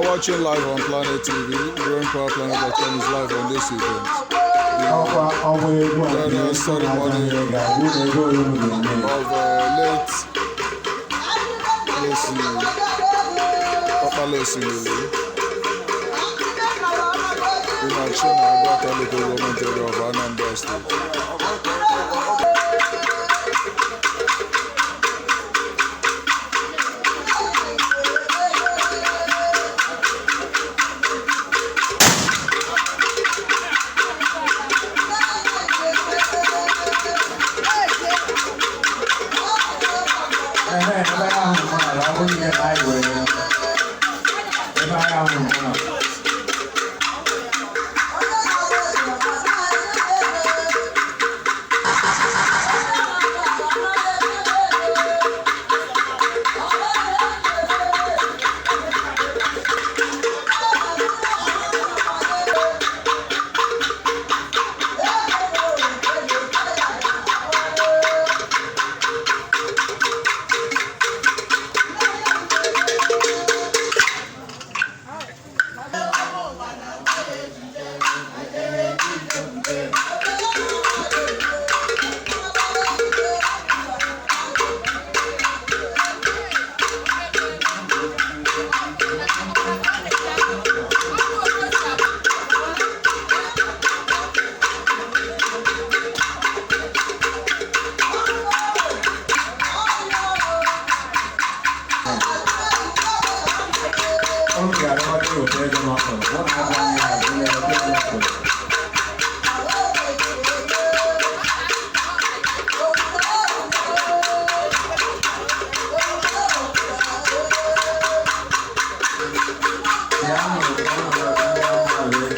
You are watching live on Planet TV. GrowingPowerPlanet.com is live on this event. Ọkwa ọgba egwu a The bụ ceremony ego ga-abụ na ego ole unu ga-enye ya. of late Lucy Okpala Osimiri in Achina, Aguata Local Government Area of Anambra State. Ehe, ebe ahụ mụ na ọ bụrụ ihe na anyị were ya. Ebe ahụ mụ na. Oge arụmọdụ weta ego n'ọkpụrụ, ọ na-agwa anyị ya azụ ya ego n'ọkpụrụ. Ya nụrụ ka ọ nụrụ ndị ọma wee.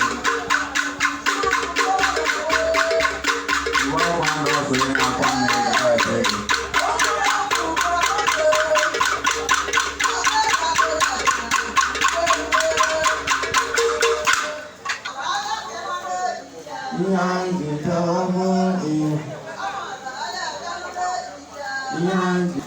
Iwe ọgba ndụ ọsọ onye na-akwa mmiri ga-eweta ego. Ihe anyị ji chọọ ihe. Ihe anyị ji.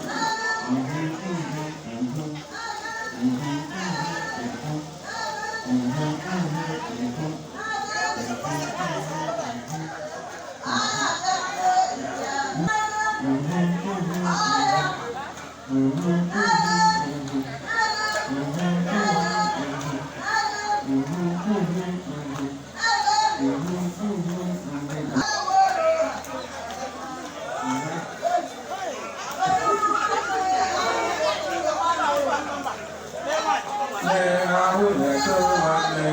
Nne ahụ na-eto nwanne.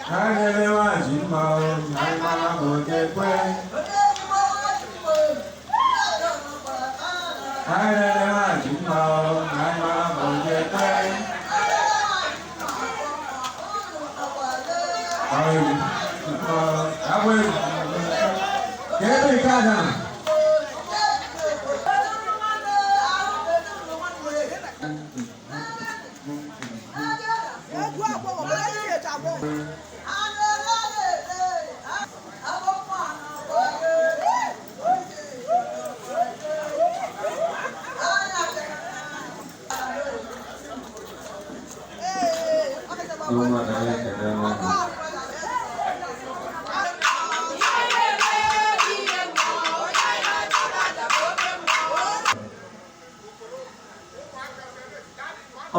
Ha nyere nwaanyị mma o, na ịmara ma ọ ga-ekwe. Ha nyere nwaanyị mma o, na ịmara ma ọ ga-ekwe. Agba egwu, agba egwu. Ka ebe nke a na. Ụmụada ya ekele n'ọgụ.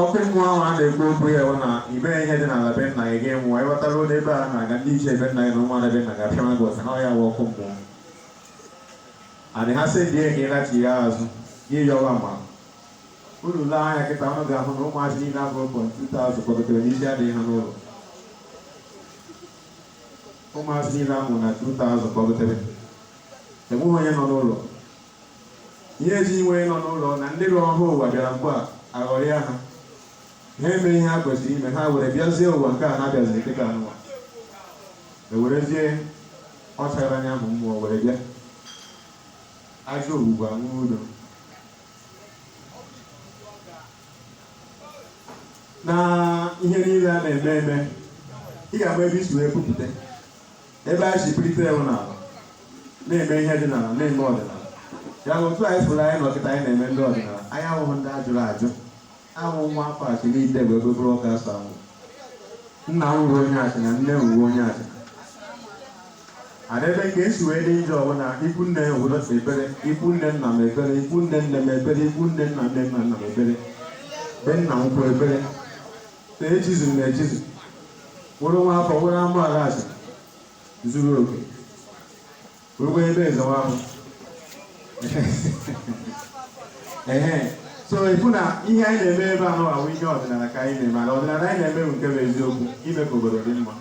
Ọkụ mmụọ ahụ a na-ekwu okwu ya bụ na ibe ihe dị n'ala be nna gị ga-enwụọ ịghọtara ụlọ ebe a na-aga ndị iche ebe nna gị na ụmụada be nna gị apịawa gị ọsọ na ọ ya wụ ọkụ mmụọ adị ha sị dị ka ịlachi ya azụ gị yọwa ma unu lee anya kịta unu ga-ahụ na ụmụazị niile abụrụ pọnt 2000 kpọgotere n'isi adịghị ha n'ụlọ. Ụmụazị niile amụrụ na 2000 kpọgotere, enweghị onye nọ n'ụlọ. Ihe eji inwe onye nọ n'ụlọ na ndị rụrụ ọhụụ ụwa bịara mgbe a aghọrịa ha, ha eme ihe ha kwesịrị ime, ha were bịazie ụwa nke a na-abịaziri kịta n'ụwa ewerezie ọchara anya ahụ mmụọ were bịa ajọ ogbugbu aṅụ udo na ihe niile a na-eme eme. Ị ga-agba ebe isi wee pupụte ebe a si pulite ewu n'ala na-eme ihe dị n'ala na-eme ọdịnala ya bụ otu anyị fụrụ anyị nọkịta anyị na-eme ndị ọdịnala anyị ahụhụ ndị a jụrụ ajụ. Ahụ nwa afọ achịna ite bụ ebe bụrụ ọka asa ahụ. Nna m bụ onye achịna, nne m bụ onye achịna. Adebe nke esi wee dị njọ ọbụla, ikwu nne obodo ekpere, ikwu nne nna m ekpere, ikwu nne nne m ekpere, ikwu nne nna nne nna nna m ekpere, be nna m kwu ekpere. Ta echizu na echizu wụrụ nwa afọ, wụrụ amaala achịna zuru oke, wụrụkwa ebe eze nwa ahụ. Ehe, so ịfụ na ihe anyị na-eme ebe ahụ awụ ihe ọdịnala ka anyị na-eme. Ala ọdịnala anyị na-eme bụ nke bụ eziokwu, ime ka obodo dị mma.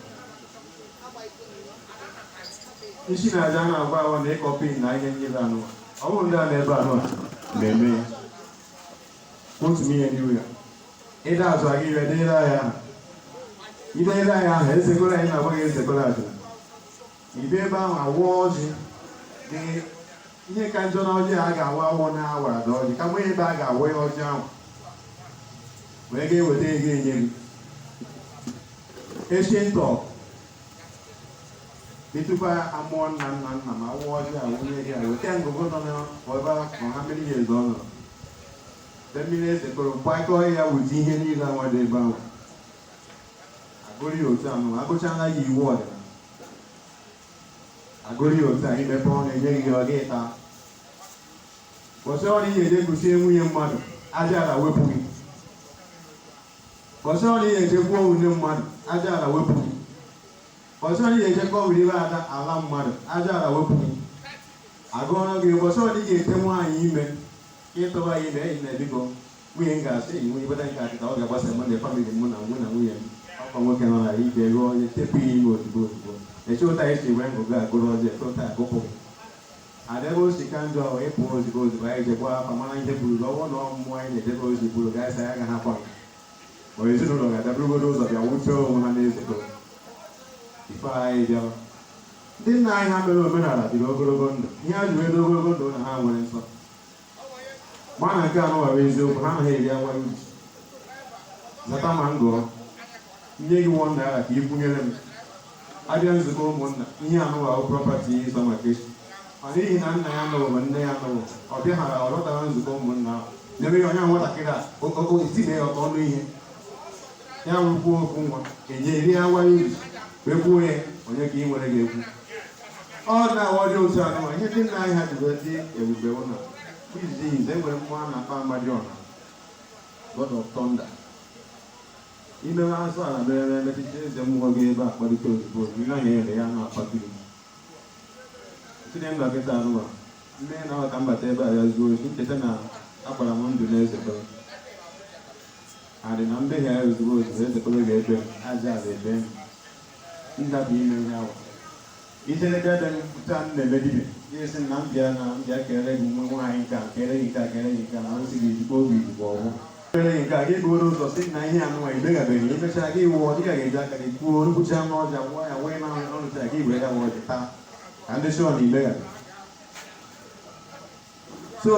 Isi na aja na-agwa ahụ na ịkọ pin na ihe nyere anụ, ọ bụrụ ndị a na-ebe anụ a na-eme ya otu ihe n'ihu ya. Ịda azụ aga ire dịre anyị ahụ, idere anyị ahụ ezekọrọ anyị na-agwa gị ezekọrọ aja ibe ebe ahụ awụ ọjị dị. Ihe ka njọ na ọjị a ga-awa awọ na awara dị ọjị kama ebe a ga-awụ ya ọjị ahụ wee ga-eweta ego enye gị. Ancient of dị tupu amụọ nna nna nna m, awụ ọjị a wunye gị a weta ngụgụ nọ n'ebe ọha mmiri ya ezo ọ nọrọ be mmiri eze kụrụ gbakọọ ya, wụji ihe niile anwa dị ebe ahụ, agụrụ ya otu anụ, agụchala ya iwu ọdịnala, agụrụ ya otu a, imepe ọnụ enye gị ọ gị taa. Bọsị ọrụ ihe eje gosie nwunye mmadụ, aja ala wepụ gị. Bọsị ọrụ ihe eje gwuo nwunye mmadụ, aja ala wepụ gị. Bọsị ọrụ ihe eje kọwiribe ada ala mmadụ, aja ala wepụ gị. Agụọrọ gị bọsị ọrụ ihe ete nwaanyị ime, ịtụba ya ime, enyi na biko nwunye m ga-asị enyi nwunye bata nke akịta, ọ ga-agbasa mụ na family mụ na mụ na nwunye m. Ọkwa nwoke nọ na ije rụọ onye tepụ ya ime ozugbo ozugbo, eche ụta esi wee ngụgụ agụrụ ọjọọ, eche ụta agụpụ gị. Adebe osi ka njọ ịpụ ozugbo ozugbo. Anyị jekwa afa mara ihe buru gị. Ọnwụ na ọmụmụ anyị na-ejebe ozi buru gị, anyị sị anyị agaghị akwa gị, ma ezinụlọ ga-adaburugodo ụzọ bịa wuchie onwe ha n'ezekọ ife anyị bịawa. Ndị nna anyị ha mere omenala dịrị ogologo ndụ. Ihe ha ji wee dị ogologo ndụ na ha nwere nsọ ma na nke anụ bụ eziokwu. Ha anaghị eri awa uji zata ma ngụọ nye gị ₦1 ka ị kwunyere m. Abịa nzukọ ụmụnna, ihe anụwa property ịzọ maka echi, ma n'ihi na nna ya nụrụ ma nne ya nụrụ, ọ bịaghara, ọ lọtara nzukọ ụmụnna ahụ nyere ya onye ahụ nwatakịrị a esi na ya ọtọ ọnụ ihe ya nwụkwuo okwu nwa enye eri awa uri wee kwuo ya onye ka ị nwere ga-ekwu. Ọ na-awa dị otu anụwa ihe ndị nna anyị ha ji wee dị ebube ụlọ izizi ize. Enwere mmụọ a na-akpa Amadioha, God of Thunder. Imewe azụ ala mere emechiche eze mmụọ gị ebe a kpalite ozugbo ozugbo ị naghị ere ya na-akpatiri site nna kịta anụwa mme na ka mbata ebe a ya zuo ozi ncheta na agbara m ndụ na eze kpere adị na mmehie ya ozugbo ozugbo. Eze kpere ga-ebe m aja ala ebe m ndapụ ime ihe awa ijele bịa bịa pụta m na-eme dibịa ihe sị na m bịa na m bịa kere gị nwa nwaanyị nke a, kere gị nke a, kere gị nke a, na nsị gị ejikwa obi ijikwa ọgwụ kere gị nke a, gị buru ụzọ sị na ihe anụnwa imeghabeghị. Imechaa gị wụọ dịka ga-eji aka gị kwuo nkwụcha n'ọja wụọ ya wee na ọnụcha gị were ya wụọ ọjị taa ka ndị sọ na imeghabe. So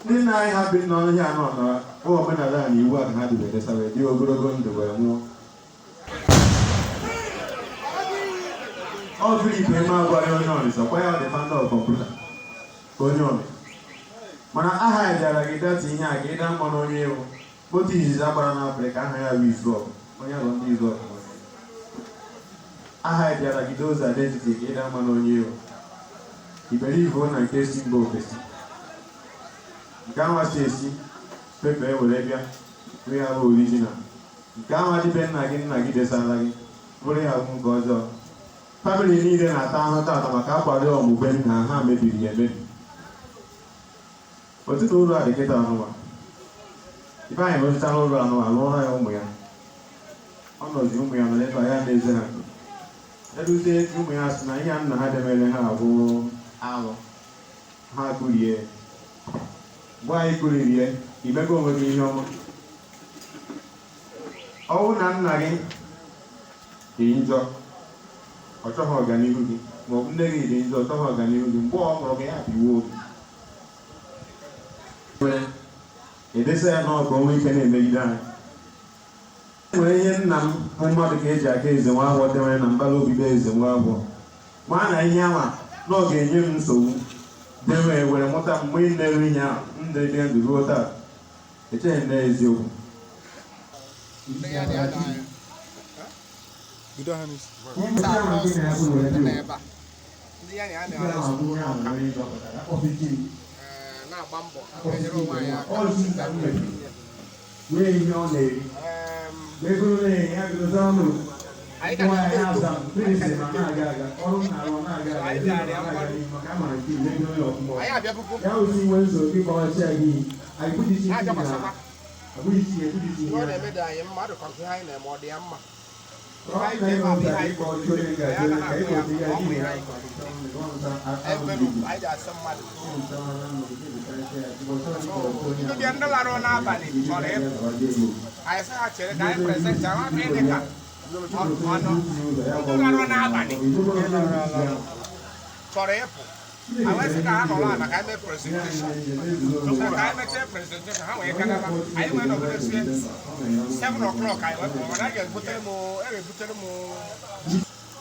ndị nna anyị ha bi n'ọhịa anọ na omenala na iwu a ka ha dịbe desa wee dị ogologo ndụ wee nwụọ. Ọ Philip Emeagwali onye Ọnịcha kwa ya, ọ dị founder of computer onye Ọnịcha, mana aha ya bịara gị data ihe a ka ịda mma na onye ewu moto izizi agbara n'Afrịka. Aha ya bụ Izuọgụ, onye ahụ ndị Izuọgụ nwere. Aha ya bịara gị those identity ka ịda mma na onye ewu iberibe na nke si mba ofesi, nke anwa si esi pepa ewere bịa bụ ya bụ original, nke anwa dịbe nna gị nna gị desara gị bụrụ ya bụ nke ọjọọ. Family niile na-ata ahụ tata maka akwado ọmụgbe nna ha mebiri ya emebi. Otu na ụlọ a dị kịta anụwa ife anyị rụchara ụlọ anụwa lụọrọ ya ụmụ ya, ọ nọzi ụmụ ya nọ n'ebe a ya na-eze ha eruzie echi. Ụmụ ya sị na ihe a nna ha demere ha bụ alụ, ha kụrie. Mgbe anyị kụririe, imego onwe gị ihe ọma. Ọwụ na nna gị dị njọ, ọ chọghị ọganihu gị, ma ọ bụ nne gị dị njọ, ọ chọghị ọganihu gị, mgbe ọ mụrụ gị ya biwo obi nwere edesa ya n'ọkụ onwe ike na-emegide anyị. E nwere ihe nna m bụ mmadụ ka eji aka eze nwa agwọ dewere na mbara obibi eze nwa agwọ, ma na ihe anwa na ọ ga-enye m nsogbu dewe were mụta m mgbe na-eru ihe ahụ m dị ndụ ruo taa. Echeghị m na eziokwu. Ndị ya dị ada anyị. Bido ha n'isi. Taa nọọsụ dị n'ebe a. Ndị ya na ya na-arụsọ ọka. Ee, na-agba mbọ enyere onwe anyị aka. Nwee ihe ọ na-eri. Ego na-enye ya bido ọnụ. Anyị ka Nwa ya na-eto aza m, prịnsị ma na-aga aga, ọrụ m na-arụ ọ na-aga aga, Anyị ezinụlọ bịara ya na-aga mgbaru. n'ihu maka amara nke ile ego ya ọfụma. Anyị abịabugo. Ya ozi nwe nsogbu ịgbawachi ya gị, anyị kwudichi Ha ihe na abịakwasịkwa. abụghịchi ekwudichi Ihe ihe ọ na-eme dị anyị mma, ọ dịkwa ihe anyị na-eme ọ dị ya mma. Ọ Ihe na anyị ịnwe ji ebe a bụ ụzọ ihe anyị ịkpọ ọchụ onye kwuru. ga-ajụ Anyị ka anaghị ịkpọchi akpụ ya ya, ọ bụ gị ihe na anyị kwuru. Envelope anyị ji asị mmadụ. Ndị bịa ndị lara n'abalị chọrọ ịpụ. Anyị sị ha chere ka anyị present ahụ aka ịdị ka ọnụ. Ndị lara n'abalị chọrọ ịpụ. Anyị wee sị ka ha nọrọ ala ka anyị mee presentation. So ka anyị mechie presentation ha wee ganaba. Anyị wee nọgidesie 7 o'clock anyị wee pụọ mana a ga-ebutere m a ga-ebutere m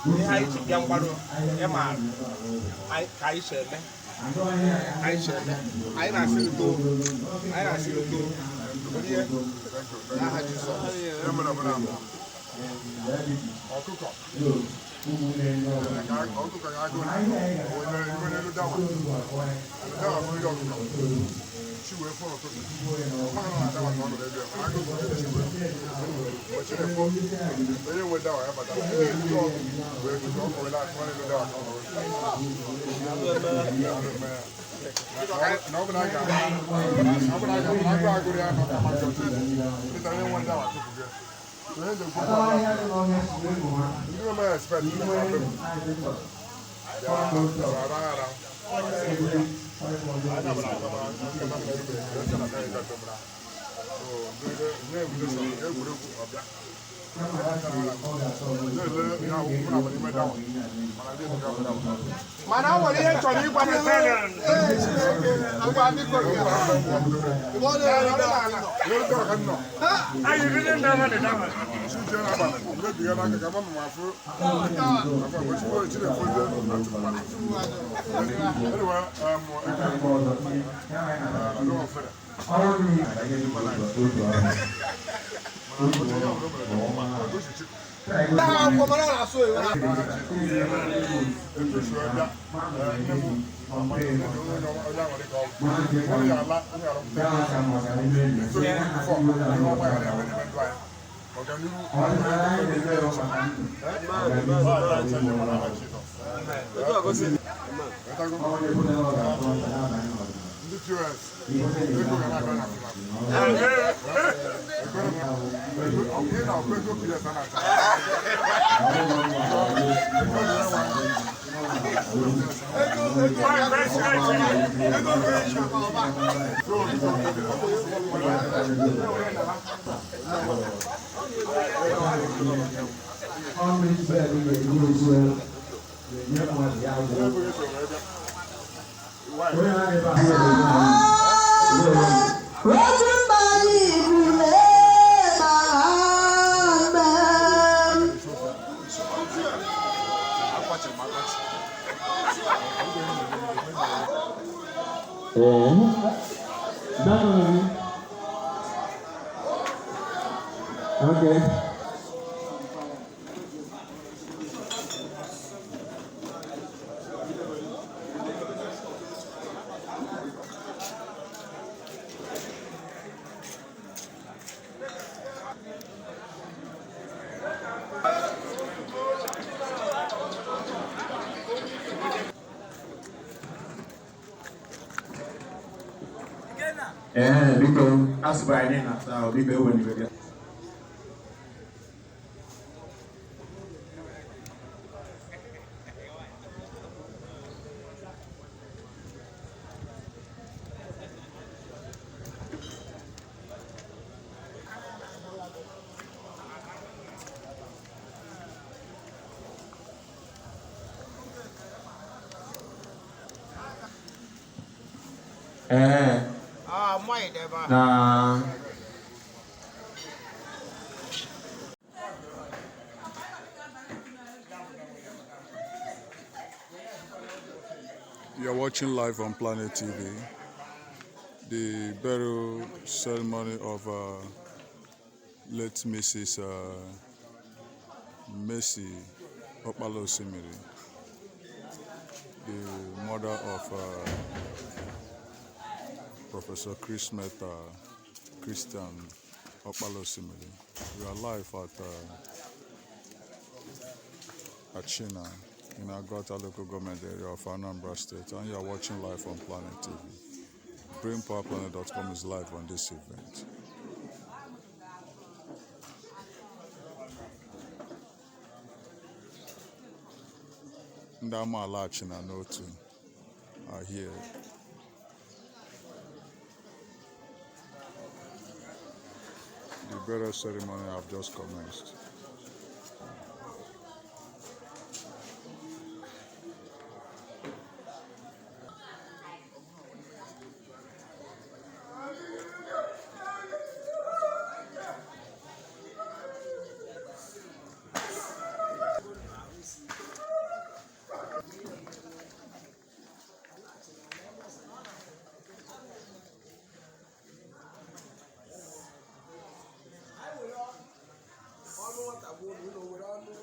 ihe anyị ji bịa mgbaru ịma ka anyị si eme anyị si eme anyị na-asị udo anyị na-asị udo rie n'aha Jizọs. Ọkụkọ. Ọkụkọ ga-agụ na onye iwe n'elu dawa. Dawa bụ nri ọkụkọ. Chi wee fọrọ ụtụtụ. Ọkụkọ na dawa ka ọ nọ n'elu ya, mana agụụ bụ chi wee. Mgbe chi na-efo, onye nwe dawa ya bata. Ndị ọkụ wee tụtụ ọkụ wee na-akụ n'elu dawa ka ọ nọrọ. Na ọ bụ na a ga- ọ bụ na a ga- na agụụ agụrụ ya nọ ka maka ọchị. Dịka onye nwe dawa tụpụ gị. Onye na-ekwu okwu ndị na-eme expect ndị na-abịa m. Ya, ara ara. Mana o nwere ihe m chọrọ ịgwa gị. Ngwa, biko gị. Ndị POS, ego ga na-abịa na ị na-akwụ ego POS a na-acha. Otu mmanya ibule ma mgbe Okay. Ee, biko, asụba anyị na-asa ahụ, biko eweliwe gị. Ee, Ah, nwanyị dị ebe a. na You're watching live on Planet TV the burial ceremony of Late Mrs. Mercy Okpala Osimiri, the mother of Professor Chris Meta Christian Okpala Osimiri. We are live at Achina in Aguata local government area of Anambra State, and you are watching live on Planet TV. BrainPowerPlanet.com is live on this event. Ndị amaala Achina n'otu are here. The burial ceremony have just commenced. Ọnụ nwata bụ ụlọ ụlọ were ọnụ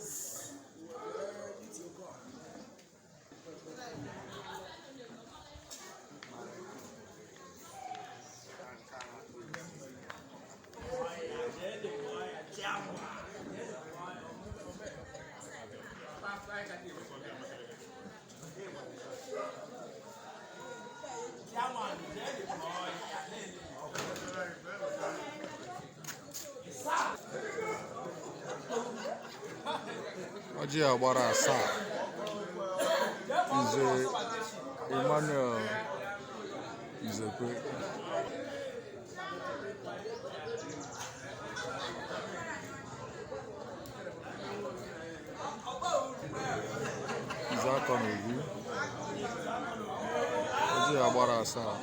were iti oke ọha. Ọjị a gbara asaa. Nze Emmanuel Nzekwe. Nze Akọ na Obi. Ọjị a gbara asaa.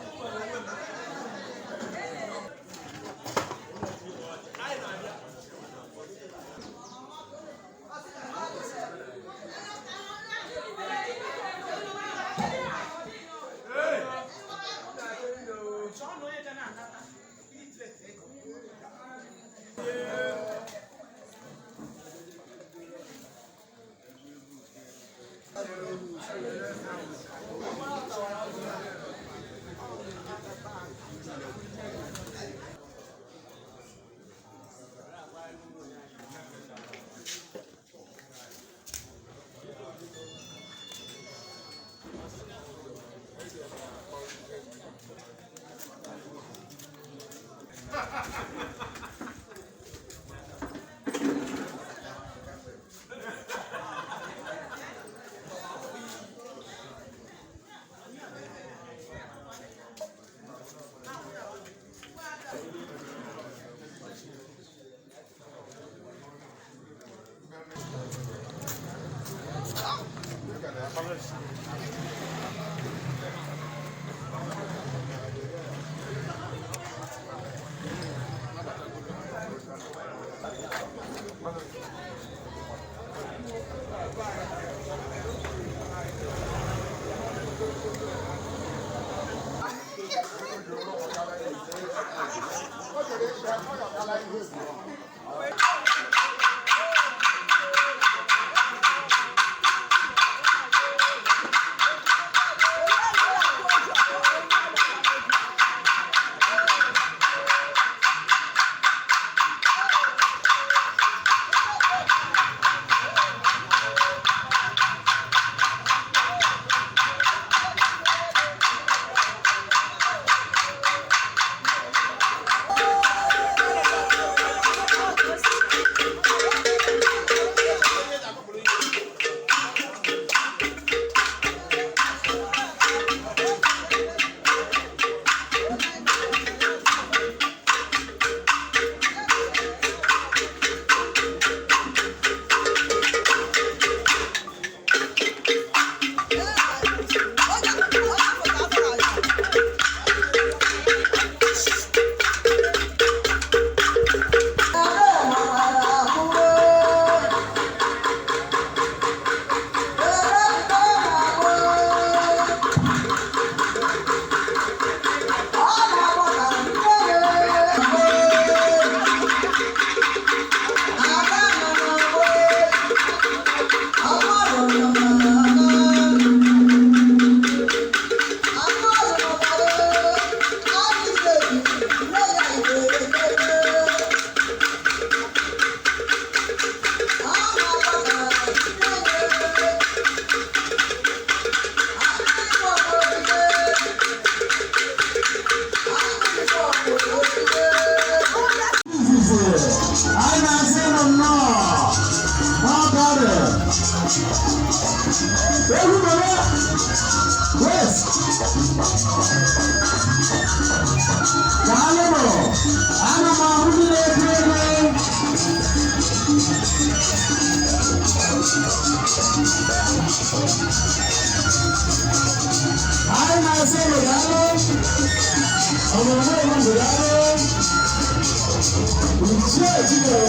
Chinyere.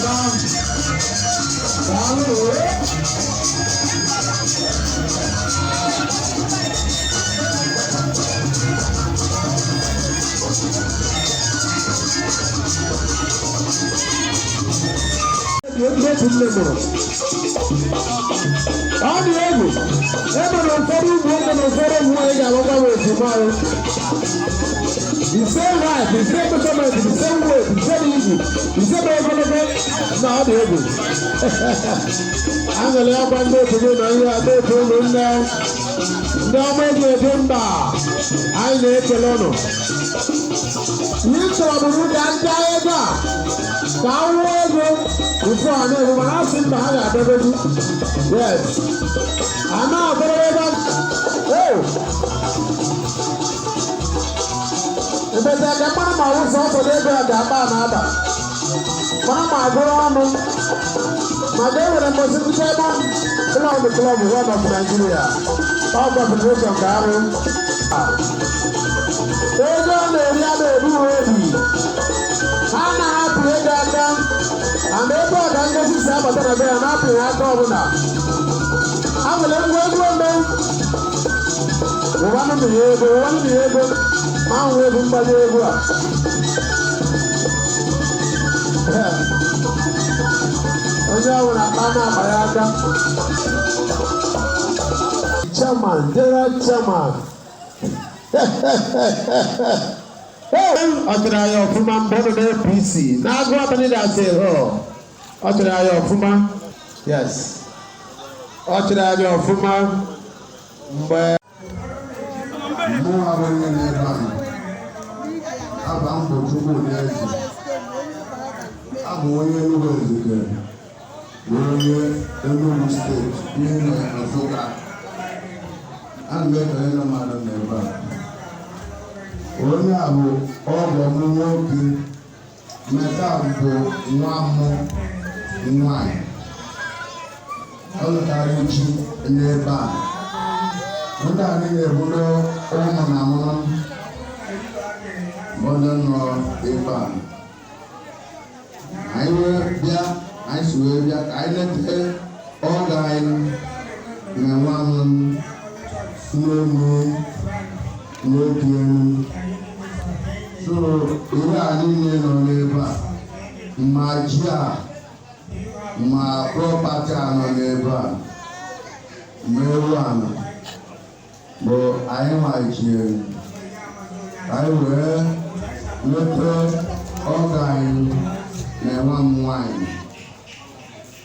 Daalụ. Otu nne mụrụ ọ dị egwu. Ebe na ụfọdụ ụmụ nwoke na ụfọdụ ụmụ nwaanyị ga-alụkwa m ozugbo anyị, the same wife, the same measurement, the same weight, the same iji, the same ogologo na ọ dị egwu. Aṅụrị ọkwa ndị otu gị na ihe ndị otu ụmụnne, ndị ọma eji eje mba, anyị na-ekele ụnụ. Ihe chọrọ bụ ka ndị ego a ka a wụọ ego before a na-ekwu, mana asị mba, ha ga-abịagodu. Yes, a na-akwadebe ebe a ebete ka mmanụ ma wụsa ọsọdụ ego a ga-akpa na-aba mara ma agụrụ ọnụ maka e nwere mbọsị nche ebe ụlọ ọrụ Club One of Nigeria, ọkwa federation ka arụ ego ọ na-eri a na-ebu obi ha na-apụ ego aka and ebe ọ ka ngosi si abata na be ya na-apụghị aka ọbụla. A nwere ngwa egwu ome ụwanụ ya ego, ụwanụ ya ego ma ahụ egwu mgbali egwu a. Onye ọbụla akpa na-akpa ya aka. Chairman, general chairman, ọ chọrọ anyị ọfụma mgbe ọ nọ n'APC na-agụ abalị na-asị hụ. Ọ chọrọ anyị ọfụma. Yes, ọ chọrọ anyị ọfụma mgbe Mụ abụghị n'ebe ahụ. Aba m bụ Chukwudi Eze. Abụ onye Enugu Ezike, bụ onye Enugu Steeti, bi na Nsụka. Ana m ekele ndị mmadụ n'ebe a. Onye a bụ ọgọ m nwoke, Meta bụ nwa m nwanyị. Ọ lụtara ji n'ebe a. Ndị a niile bụ ndị ụmụ na mụ bụ ndị nọ ebe a. Anyị wee bịa, anyị si wee bịa ka anyị leta ọgọ anyị na nwa m nne nwoke. So ihe a niile nọ n'ebe a, ma ji a, ma property a nọ n'ebe a, ma ewu a nọ bụ anyị nwajiere anyị wee leta ọgọ anyị na nwa m nwanyị.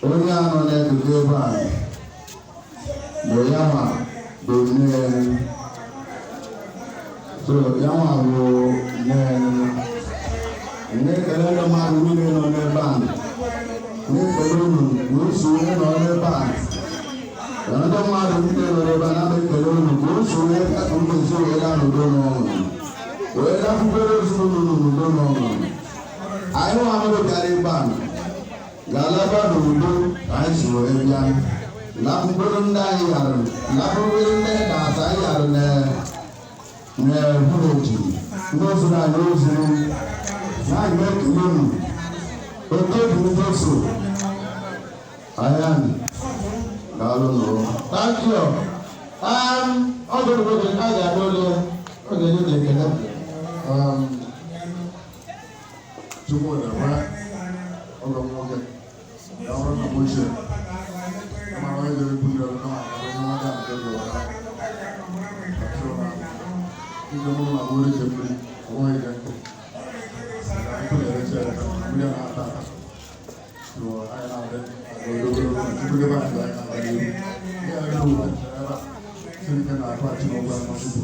Onye a nọ n'eduga ebe a bụ ya nwa bụ nne. So ya nwa bụ nne. Na-ekele ndị mmadụ niile nọ n'ebe a, na-ekele unu na osu onye nọ n'ebe a na ndị mmadụ niile nọ n'ebe a. Na-ekele unu ka osu onye ka unu esi wee gaa n'udo n'ọṅụ, wee gakwubere ezinụlọ unu n'udo n'ọṅụ. Anyị nwa mmadụ bịara ebe a ga-alaba n'udo ka anyị si wee bịa, lakwubere ndị anyị yara, lakwubere ndị na-asa anyị yara na na village, ndị ozuru anyị ozuru na anyị na-ekele unu. Oke bụ ndị so ayan. Daalụ nụ. Thank you. Oge oge a ga-abịa ole oge nye na ekele. Chukwu na-enwe ọgọ m nwoke ya ọrụ nna m ochie kama na onye jere buru ya kama na onye nwa ya nke ego ya so na ndị mụrụ na bụrụ ije mmiri onwe ije nkụ na nkụ na-erecha erecha, mmiri a na-ata ata. So anyị na-adị ogologo na Chukwu debe anyị, anyị na-aga n'ihu. Ihe anyị na-ewu ebe a siri ike na-akụ achị n'ụgwọ anọ tupu